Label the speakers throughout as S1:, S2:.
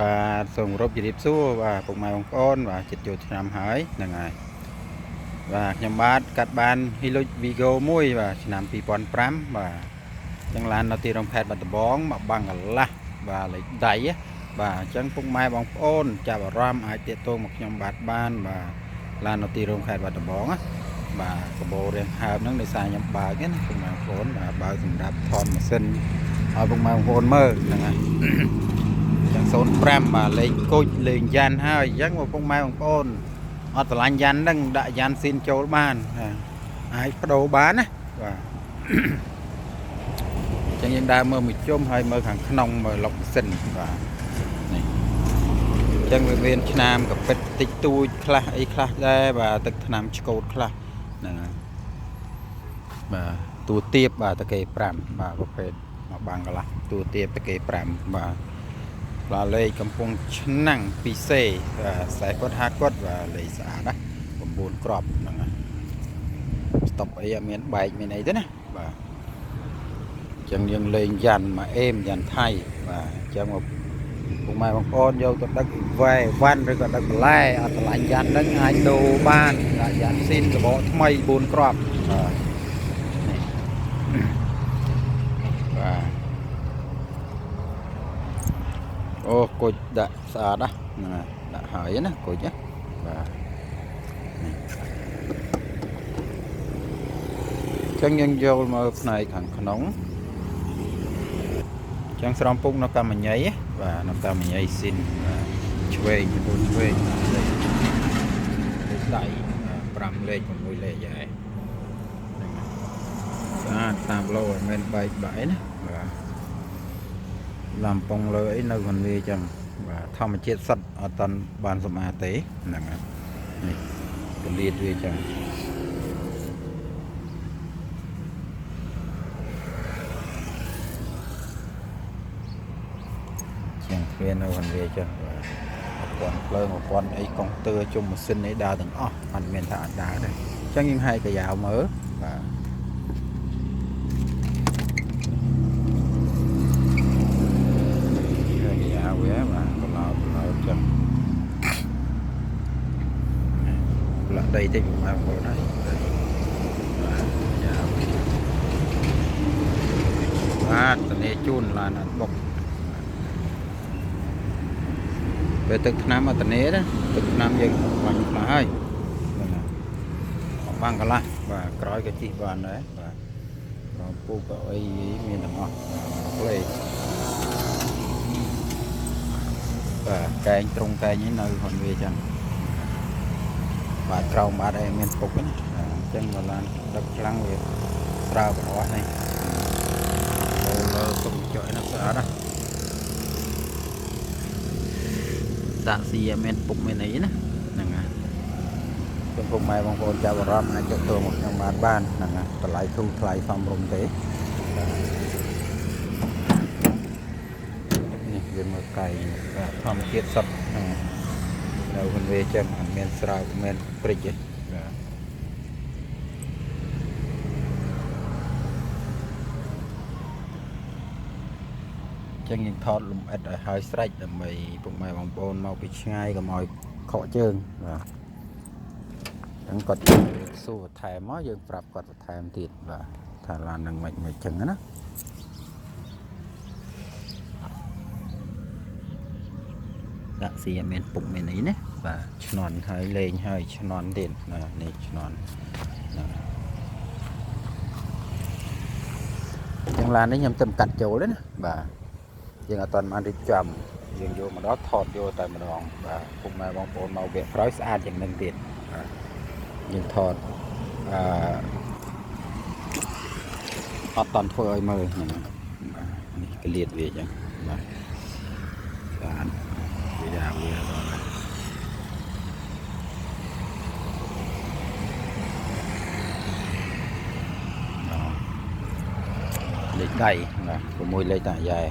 S1: បាទសូមគោរពជម្រាបសួរបាទពុកម៉ែបងប្អូនបាទជិតចូលឆ្នាំហើយហ្នឹងហើយបាទខ្ញុំបាទកាត់បាន Hilux Vigo មួយបាទឆ្នាំ2005បាទអញ្ចឹងឡាននៅទីរងខេត្តបាត់ដំបងមកបាំងកន្លះបាទលេខដៃបាទអញ្ចឹងពុកម៉ែបងប្អូនចាប់អារម្មណ៍អាចទាក់ទងមកខ្ញុំបាទបានបាទឡាននៅទីរងខេត្តបាត់ដំបងណាបាទកបោរៀងហើមហ្នឹងដោយសារខ្ញុំបើកណាពុកម៉ែបងប្អូនបាទបើកសម្រាប់ថតម៉ាស៊ីនឲ្យពុកម៉ែបងប្អូនមើលហ្នឹងហើយ ចឹង05បាទលេងគុជលេងយ៉ាន់ហើយអញ្ចឹងបងពុកម៉ែបងប្អូនអត់ស្រឡាញ់យ៉ាន់ហ្នឹងដាក់យ៉ាន់ស៊ីនចូលបានអាចបដូរបានណាបាទអញ្ចឹងយើងដើរមើលមួយជុំហើយមើលខាងក្នុងមើលឡុកម៉ាស៊ីនបាទនេះអញ្ចឹងវាមានឆ្នាំកពិតតិចតួចខ្លះអីខ្លះដែរបាទទឹកថ្នាំឆ្កូតខ្លះហ្នឹងហើយបាទតួទៀបបាទតកេ5បាទប្រភេទមកបាំងកន្លះតួទៀបតកេ5បាទ ឡាលេខកំពង់ឆ្នាំង 2C បាទខ្សែគាត់50គាត់បាទលេខស្អាតណា9គ្រាប់ហ្នឹងហើយស្តុបអីអត់មានបែកមានអីទេណាបាទអញ្ចឹងយើងលេងយ៉ាន់មកអេមយ៉ាន់ថៃបាទអញ្ចឹងមកពុកម៉ែបងប្អូនយកទៅដឹកវ៉ែវ៉ាន់ឬក៏ដឹកបន្លែអត់ឆ្លាញ់យ៉ាន់ហ្នឹងអាចដូរបានដាក់យ៉ាន់ស៊ីនកបកថ្មី4គ្រាប់បាទនេះបាទ អូគុជដាក់ស្អាតណាស់ហ្នឹងហើយដាក់ហើយណាគុជណាបាទនេះអញ្ចឹងយើងយកមកផ្នែកខាងក្នុងអញ្ចឹងស្រោមពុកនៅកម្មញ៉ៃបាទនៅកម្មញ៉ៃស៊ីនបាទឆ្វេងចំពោះឆ្វេងលេខលេខដៃ5លេខ6លេខហើយហ្នឹងហើយស្អាតតាមឡូឲ្យមិនបែកបែកណាបាទ ឡាំពងលើអីនៅខាងវាចឹងបាទធម្មជាតិសុទ្ធអត់តាន់បានសម្អាតទេហ្នឹងហើយនេះកលៀតវាចឹងជាងទ្វារនៅខាងវាចឹងបាទប្រព័ន្ធភ្លើងប្រព័ន្ធអីកុងទ័រជុំម៉ាស៊ីនអីដើរទាំងអស់អត់មានថាអត់ដើរទេអញ្ចឹងយើងហែកកាយ៉ាវមើលបាទហែកកាយ៉ាវវាបាទកឡោតកឡោតចឹងផ្លាក់ដីតិចបងប្អូនហើយបាទយ៉ាវបាទតនេជូនឡានអត់បុកពេលទឹកថ្នាំអត់តនេណាទឹកថ្នាំយើងបាញ់ខ្លះហើយហ្នឹងហើយបាំងកន្លះបាទក្រោយក៏ជិះបានដែរបាទក្រោមពូកក៏អីមានទាំងអស់ផ្លេបាទកែងត្រង់កែងនេះនៅខ្លួនវាចឹងបាទក្រោមបាទអីមានពុកណាអញ្ចឹងបើឡានដឹកខ្លាំងវាស្រើបអស់នេះលើសុំចុយណាស្អាតណាដាក់ស៊ីអត់មានពុកមានអីណាហ្នឹងហើយចំពុកម៉ែបងប្អូនចាប់អារម្មណ៍អាចទាក់ទងមកខ្ញុំបាទបានហ្នឹងហើយតម្លៃធូរថ្លៃសមរម្យទេនេះវាមើលកែងបាទធម្មជាតិសុទ្ធហ្នឹងនៅខ្លួនវាចឹងអត់មានស្រើបមានព្រិចទេបាទចឹងយើងថតលំអិតឲ្យហើយស្រេចដើម្បីពុកម៉ែបងប្អូនមកពីឆ្ងាយកុំឲ្យខកជើងបាទអញ្ចឹងគាត់សួរបន្ថែមមកយើងប្រាប់គាត់បន្ថែមទៀតបាទថាឡាននឹងមិនមិនចឹងណាដាក់ស៊ីអត់មានពុកមានអីណាបាទឆ្នន់ហើយលេងហើយឆ្នន់ទៀតណានេះឆ្នន់ណាចឹងឡាននេះខ្ញុំទៅកាត់ចូលទេណាបាទយើងអត់ទាន់បានរៀបចំយើងយកមកដល់ថតយកតែម្ដងបាទពុកម៉ែបងប្អូនមកវគ្គក្រោយស្អាតជាងនឹងទៀតបាទយើងថតអឺអត់តាន់ធ្វើឲ្យមើលហ្នឹងបាទនេះកលៀតវាចឹងបាទស្អាតវាយ៉ាវាដល់លេខដៃបាទ6លេខតាយ៉ែ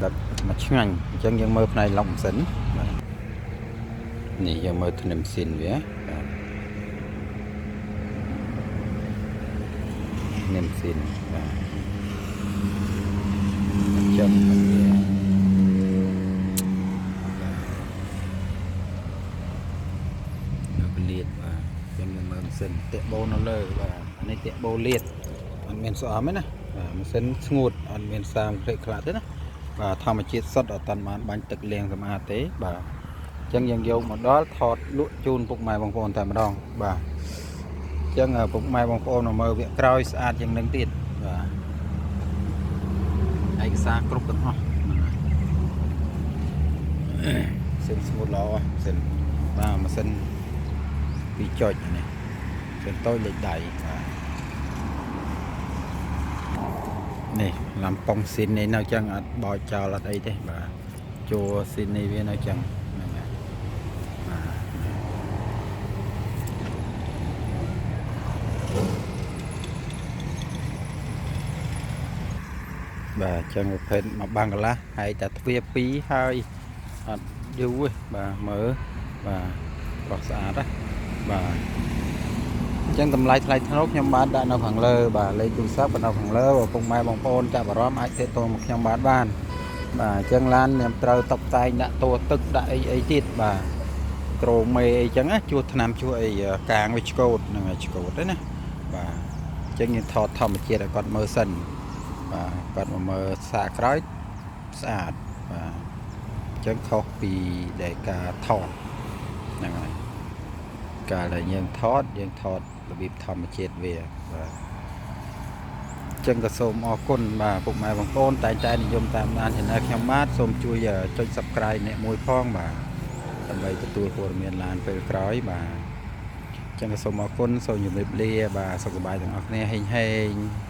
S1: ដឹកមកឆ្ងាញ់អញ្ចឹងយើងមើលផ្នែកឡុកម៉ាស៊ីនបាទនេះយើងមើលធ្នឹមម៉ាស៊ីនវាបាទធ្នឹមម៉ាស៊ីនបាទអញ្ចឹងវា ស៊ីនតាក់បូនៅលើបាទអានេះតាក់បូលាតអត់មានស្អំទេណាបាទម៉ាស៊ីនស្ងួតអត់មានសាមក្លេកខ្លះទេណាបាទធម្មជាតិសុទ្ធអត់តាន់បានបាញ់ទឹកលាងសម្អាតទេបាទអញ្ចឹងយើងយកមកដល់ថតលក់ជូនពុកម៉ែបងប្អូនតែម្ដងបាទអញ្ចឹងពុកម៉ែបងប្អូនមកមើលវគ្គក្រោយស្អាតជាងនឹងទៀតបាទឯកសារគ្រប់ទាំងអស់ហ្នឹងហើយម៉ាស៊ីនស្ងួតល្អម៉ាស៊ីនបាទម៉ាស៊ីនពីរចុចនេះម៉ាស៊ីនតូចលេខដៃបាទនេះឡាំប៉ុងស៊ីននេះនៅចឹងអត់បោចចោលអត់អីទេបាទជួស៊ីននេះវានៅចឹងហ្នឹងហើយបាទបាទចឹងប្រភេទមកបាំងកន្លះហើយតែទ្វារ2ហើយអត់យូរទេបាទមើលបាទប្រោះស្អាតណាបាទអញ្ចឹងតម្លៃថ្លៃថ្នូរខ្ញុំបានដាក់នៅខាងលើបាទលេខទូរស័ព្ទនៅខាងលើបើពុកម៉ែបងប្អូនចាប់អារម្មណ៍អាចទាក់ទងមកខ្ញុំបាទបានបាទអញ្ចឹងឡានខ្ញុំត្រូវតុបតែងដាក់តួទឹកដាក់អីអីទៀតបាទត្រូមេអីចឹងណាជួសថ្នាំជួសអីកាងវាឆ្កូតហ្នឹងហើយឆ្កូតទេណាបាទអញ្ចឹងយើងថតធម្មជាតិឲ្យគាត់មើលសិនបាទគាត់មកមើលសាកក្រោយស្អាតបាទអញ្ចឹងខុសពីដែលការថតហ្នឹងហើយកាលដែលយើងថតយើងថតរបៀបធម្មជាតិវាបាទអញ្ចឹងក៏សូមអរគុណបាទពុកម៉ែបងប្អូនតែងតែនិយមតាមដាន Channel ខ្ញុំបាទសូមជួយចុច Subscribe អ្នកមួយផងបាទដើម្បីទទួលព័ត៌មានឡានពេលក្រោយបាទអញ្ចឹងក៏សូមអរគុណសូមជម្រាបលាបាទសុខសប្បាយទាំងអស់គ្នាហេងហេង។